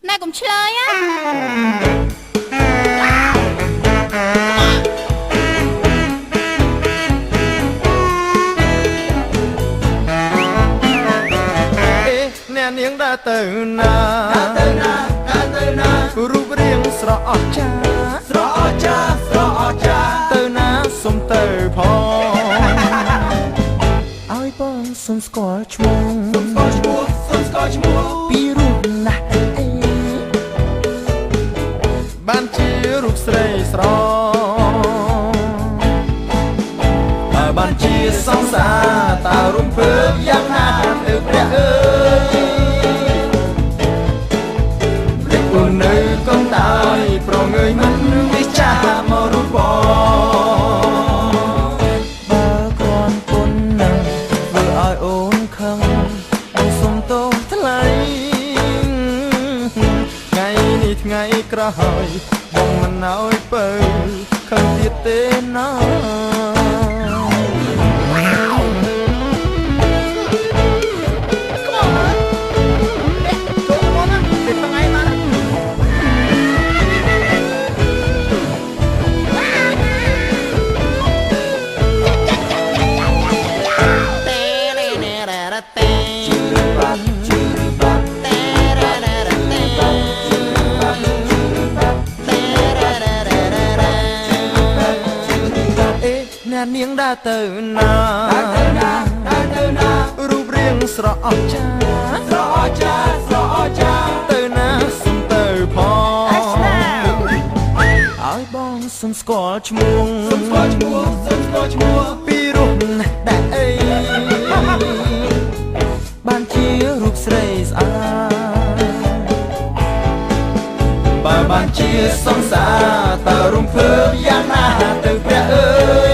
ណែកុំឆ្លើយណា អេអ្នកនាងដើរទៅណា ទៅណាទៅណា រូបរាងស្រអស្ចារ្យ ស្រអស្ចារ្យស្រអស្ចារ្យ ទៅណាសុំទៅផងឲ្យបងសុំស្គាល់ឈ្មោះ សុំស្គាល់ឈ្មោះសុំស្គាល់ឈ្មោះ ពីរូបណាស់អីបានជារូបស្រីស្រតើបានជាសង្សារតើរំភើបយ៉ាងណាទៅព្រះអើយ លេចអូននៅកងតាយប្រងើយមិនវិចាមករូបបង បើគ្រាន់ពុននឹងធ្វើឲ្យអូនខឹងបងសុំទោស ថ្លៃថ្ងៃនេះថ្ងៃក្រោយបងមិនឲ្យពៅខឹងទៀតទេណា ចូលមកណាទៅថ្ងៃមកណា អេអ្នកនាងដើរទៅណា ទៅណាទៅណា រូបរាងស្រអស្ចារ្យ ស្រអស្ចារ្យស្រអស្ចារ្យ ទៅណាសុំទៅផង ឲ្យបងសុំស្គាល់ឈ្មោះ សុំស្គាល់ឈ្មោះសុំស្គាល់ឈ្មោះ ពីរោះណាស់ដែលអី បានជារូបស្រីស្អាត បើបានជាសង្សារតើរំភើបយ៉ាងណាទៅព្រះអើយ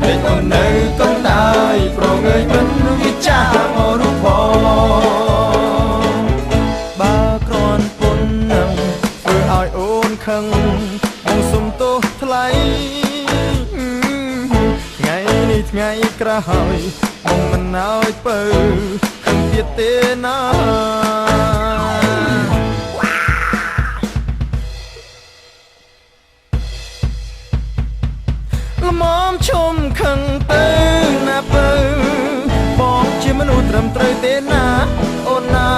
លេចអូននៅកងតាយប្រងើយមិនវិចាមករូបផង បើគ្រាន់ពុននឹង ធ្វើឲ្យអូនខឹងបងសុំទោសថ្លៃថ្ងៃនេះថ្ងៃក្រោយបងមិនឲ្យពៅខឹងទៀតទេណា ល្មមឈុំខឹងទៅណាពៅបងជាមនុស្សត្រឹមត្រូវទេណាអូនណា